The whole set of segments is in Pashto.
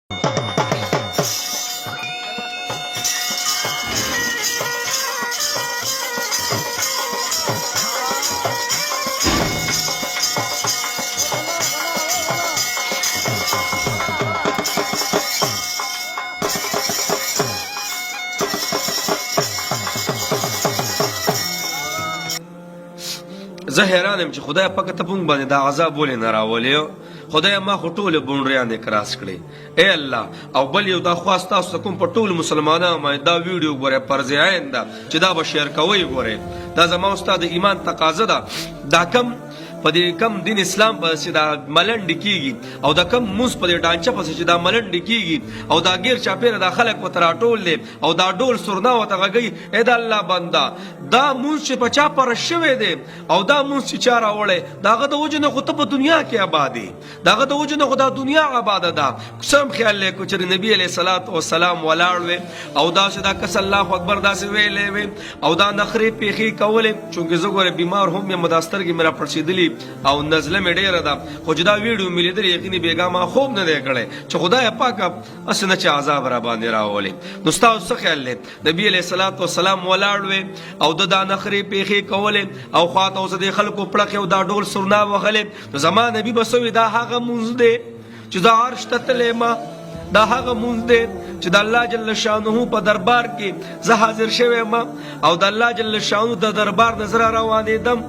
زه حیران یم چې خدای پاک ته مونږ باندې دا عذاب ولې نه راولې؟ خدای ما خو ټول بونډریان کراس کړې اے الله. او بل یو دا خواست تاسو کوم په ټول مسلمانانو باندې، دا ویډیو ګوره فرض عین ده چې دا به شیر کوئ. ګوره دا زما استاد ایمان تقاضا ده. دا کم په دې کم دین اسلام پسې دا ملنډ کیږي او دا کم موس په دې ډانچه پسې چې دا ملنډ کیږي او دا غیر چاپیره دا خلک وته راټول دي او دا ډول سرنا وته غږی، اې دا الله بنده، دا مونږ چې په چا پر شوی دی او دا مونږ چې چا راوړی، داغه د وجه نه خو ته په دنیا کې آبادې، داغه د وجه نه خو دا دنیا آباده ده. سم خیال لې کو چې نبی علیہ الصلات والسلام ولاړ وي او دا چې دا کس الله اکبر داسې ویلې وي او دا نخرې پیخي کولې. چونکه زه ګوره بیمار هم یم، دا سترګې مې را پړسېدلي او نزله مې ډېره ده، خو چې دا ویډیو مې لیدلې یقیني بېګا ما خوب نه دی کړی چې خدای پاکه هسې نه چې عذاب را باندې راولې. نو ستاسو څه خیال دی؟ نبی علیہ الصلات والسلام ولاړ وي او د دا نخرې پیخې کولې او خواته اوس د خلکو پړخې او دا ډول سرنا وهلې، نو زما نبی به څه وي؟ دا هغه مونځ دی چې زه عرش ته تللی ما، دا هغه مونځ دی چې د الله جل شانه په دربار کې زه حاضر شوی ما او د الله جل شانه د دربار نه زه روانېدم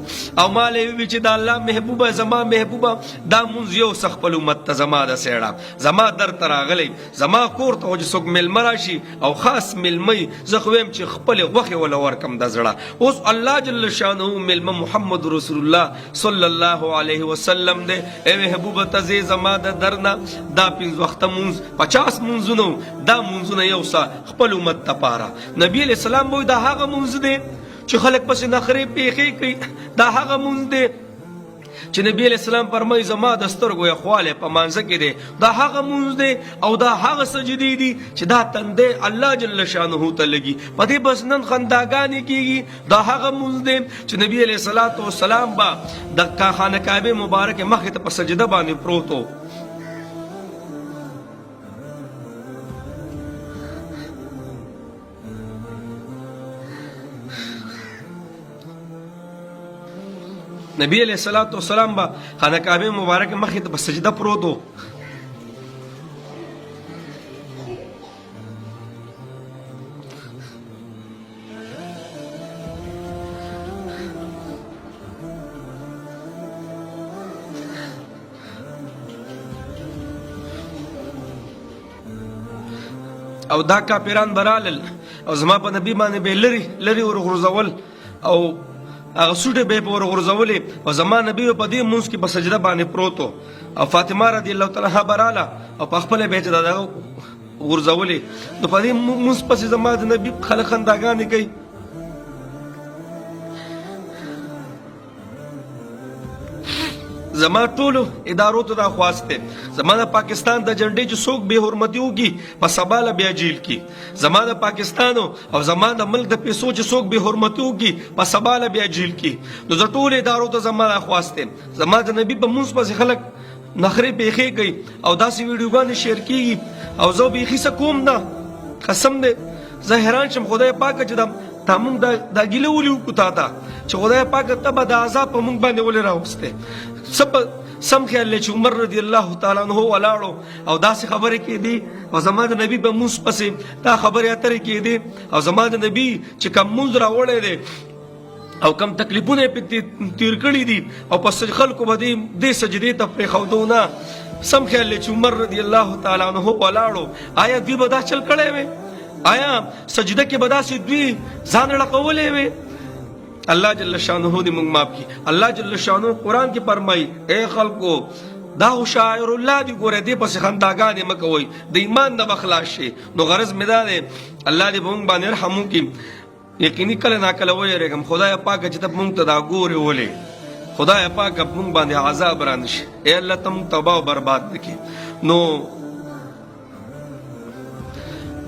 او ما له وی چې د الله محبوبه، زما محبوبه، دا مونځ یو څه خپل امت ته زما د سیړه زما در ته راغلی، زما کور ته چې څوک مېلمه راشي او خاص مېلمه، زه خو وایم چې خپلې غوښې وله ورکم د زړه. اوس الله جل شانه مېلمه محمد رسول الله صلی الله علیه وسلم دی. ای محبوبه، ته ځې زما د در نه، دا پنځه وخته مونځ، 50 مونځونه، دا مونځونه یو څه خپل امت لپاره. نبی علیہ السلام وایي دا هغه مونځ دی چې خلک پسې نخرې پیښې کوي، دا هغه مونځ دی چې نبی علیہ السلام فرمایي زما د سترګو یخوالی په مانځه کې دی، دا هغه مونځ دی او دا هغه سجدې دي چې دا تندې الله جل شانه ته لګي، په دې بس نن خنداګانې کیږي. دا هغه مونځ دی چې نبی علیہ الصلوۃ والسلام با د خانه کعبه مبارک مخ ته په سجده باندې پروت و. نبی علیہ الصلوۃ والسلام با خانه کعبه مبارک مخ ته په سجده پروت و. او دا کاپیران برالل او زما په نبی باندې به لري لري ورغورځول او هغه سوټه به په ورغورځولې او زما نبی په دې مونږ کې په سجده باندې پروت او فاطمه رضی الله تعالی عنها براله او په خپل به چې دا غورځولې. نو په دې مونږ پسې زما د نبی خلک خنداګانې کوي. زما ټولو ادارو ته دا خواست دی، زما د پاکستان د جنډې چې څوک بې حرمتي وکړي په سبا له بیا جیل کې، زما د پاکستان او زما د ملک د پیسو چې څوک بې حرمتي وکړي په سبا له بیا جیل کې. نو زه ټولو ادارو ته زما دا خواست دی، زما د نبی په مونځ پسې خلک نخرې پیښې کوي او داسې ویډیوګانې شیر کیږي او زه بیخي څه کوم نه، قسم دی زه حیران شم. خدای پاک چې دا تا مونږ دا ګیله ولې وکړو تا ته چې خدای پاک ته به دا عذاب په مونږ باندې ولې راوستې؟ څه سم خیال لې چې عمر رضی الله تعالی عنہ ولاړو او داسې خبرې کېدې او زما د نبی په مونځ پسې دا خبرې اترې کېدې او زما د نبی چې کوم مونځ راوړی دی او کم تکلیفونه په تیر کړی دي او پس خلکو به دې سجدې ته پرېښودو نه. سم خیال چې عمر رضی الله تعالی عنہ ولاړو، آیا دوی به دا چل کړی وي؟ آیا سجده کې به داسې دوی ځان ړقولې وي؟ الله جل شانه دې موږ معاف کړي. الله جل شانه قرآن کې فرمایي اے خلکو، دا شاعر الله دی، ګوره دې پسې خنداګانې مه کوئ، د ایمان نه به خلاص شي. نو غرض مې دا دی، الله دې په موږ باندې رحم وکړي. یقیني کله نا کله ویریږم، خدای پاک چې ته مونږ ته دا ګورې ولې؟ خدای پاک مونږ باندې عذاب را نشي، ای الله ته مونږ تباه او برباد نکې. نو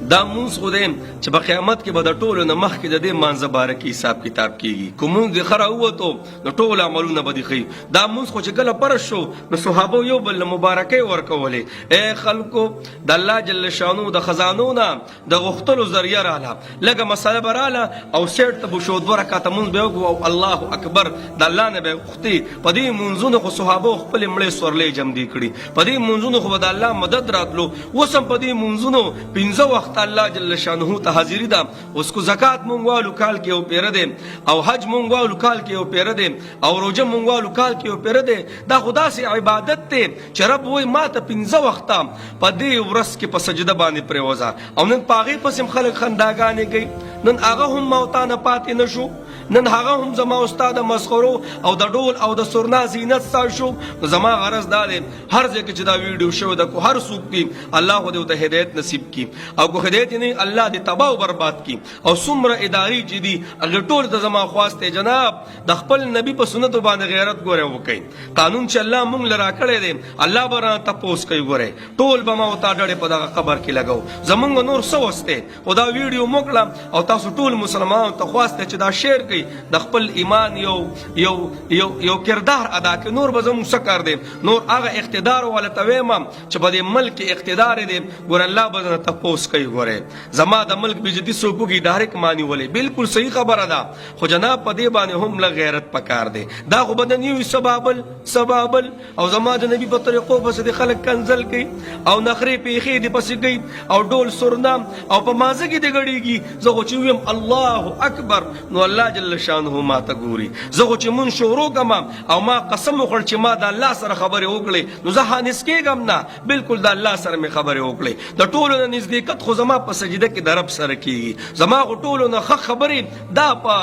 دا مونځ خو دی چې په قیامت کې به د ټولو نه مخکې د دې مانځه باره کې حساب کتاب کیږي. که مونځ دې ښه راووتو نو ټول عملونه به دې ښه وي. دا مونځ خو چې کله فرض شو نو صحابو یو بل له مبارکۍ ورکولې. ای خلکو، د الله جل شانو د خزانو نه د غوښتلو ذریعه راله، لږه مسله به راله او سیټ ته به شو، دوه رکعته مونځ به وکړو او الله اکبر د الله نه به غوښتې. په دې مونځونو خو صحابو خپلې مړې سورلۍ جمدې کړي، په دې مونځونو خو به د الله مدد راتلو. اوس هم په دې مونځونو پنځه وخته الله جل شانه ته حاضري ده. اوس کو زکات مونږ والو کال کې یو پیره دی، او حج مونږ والو کال کې یو پیره دی، او روژه مونږ والو کال کې یو پیره دی. دا خو داسې عبادت دی چې رب وایي ما ته پنځه وخته په دې ورځ کې په سجده باندې پرېوځه. او نن په هغې پسې هم خلک خنداګانې کوي. نن هغه هم ما او تا نه پاتې نه شو، نن هغه هم زما او ستا د مسخرو او د ډول او د سرنا زینت ستا شو. نو زما غرض دا دی، هر ځای کې چې دا ویډیو شوې ده، کو هر څوک دي، الله خو دې ورته هدایت نصیب کړي، او کو هدایت نه، الله دې تباه او برباد کړي. او څومره ادارې چې دي هغې ټولو ته زما خواست دی، جناب د خپل نبي په سنتو باندې غیرت ګوره وکړئ. قانون چې الله مونږ له راکړی دی، الله به رانه تپوس کوي. ګوره ټول به ما او تا ډډې په دغه قبر کې لګو، زمونږ نور څه وس دی؟ خو دا ویډیو مو کړه او تاسو ټول مسلمانانو ته خواست دی چې دا شیر کړئ، د خپل ایمان یو یو یو یو کردار ادا کړئ. نور به زموږ څه کار دی؟ نور هغه اقتدار والا ته وایم چې په دې ملک کې اقتدار دی، ګوره الله به نه تپوس کوي. ګوره زما د ملک بجدي څوک وکړي ډایرک مانی ولې، بالکل صحیح خبره ده، خو جناب په دې باندې هم لږ غیرت پکار دی. دا خو به نن یو سبابل سبابل او زما د نبی په طریقو پسې د خلک کنځل کوي او نخرې پیښې دې پسې کوي او ډول سرنا او په مازه کې دې ګړېږي. زه خو چې ویم الله اکبر نو الله جل شانه ما ته ګوري. زه خو چې مونږ شروع کړم او ما قسم وخوړ چې ما د الله سره خبرې وکړې، نو زه حانث کېږم نه، بالکل د الله سره مې خبرې وکړې. د ټولو نه نزدېکت خو زما په سجده کې د رب سره کېږي. زما خو ټولو نه ښه خبرې دا په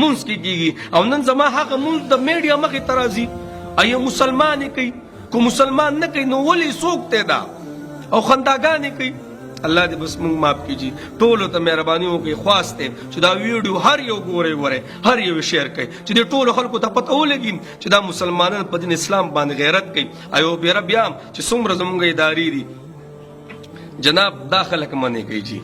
مونځ کې کېږي، او نن زما هغه مونځ د میډیا مخې ته راځي. ایا مسلمان یې کوي؟ که مسلمان نه کوي نو ولې څوک دی دا او خنداګانې کوي؟ الله دې بس موږ معاف کړي جی. ټولو ته مهرباني وکړئ، خواست دی چې دا ویډیو هر یو ګورئ، ګورئ هر یو شیر کړئ چې دې ټولو خلکو ته پته ولګي چې دا مسلمانان په دین اسلام باندې غیرت کوي. ایو بیره بیا چې څومره زموږ ادارې دي جناب، دا خلک منې کوي جی،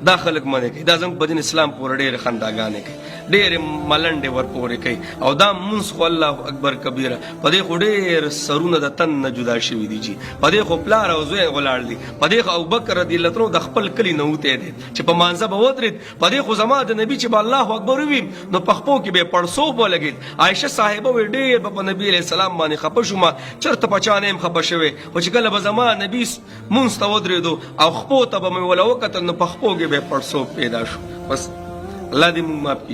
دا خلک منې کوي. دا زموږ په دین اسلام پورې ډېرې خنداګانې کوي، ډېرې ملنډې ورپورې کوي. او دا مونځ خو الله اکبر کبیره، په دې خو ډېر سرونه د تن نه جدا شوي دي جی. په دې خو پلار او زوی ولاړ دي، په دې خو ابوبکر رضی الله عنه د خپل کلي نه وتی دی چې په مانځه به ودرېد. په دې خو زما د نبی چې به الله اکبر وي نو په خپو کې به پړسوب ولګېد. عایشه صاحبه وایي ډېر به په نبی علیه السلام باندې خفه شوم، چېرته په چا نه یم خفه شوی، خو چې کله به زما نبی مونځ ته ودرېدو او خپو ته به مې وله وکتل نو په خپو کې به پړسوب پیدا شو. بس الله دې موږ معاف کړي.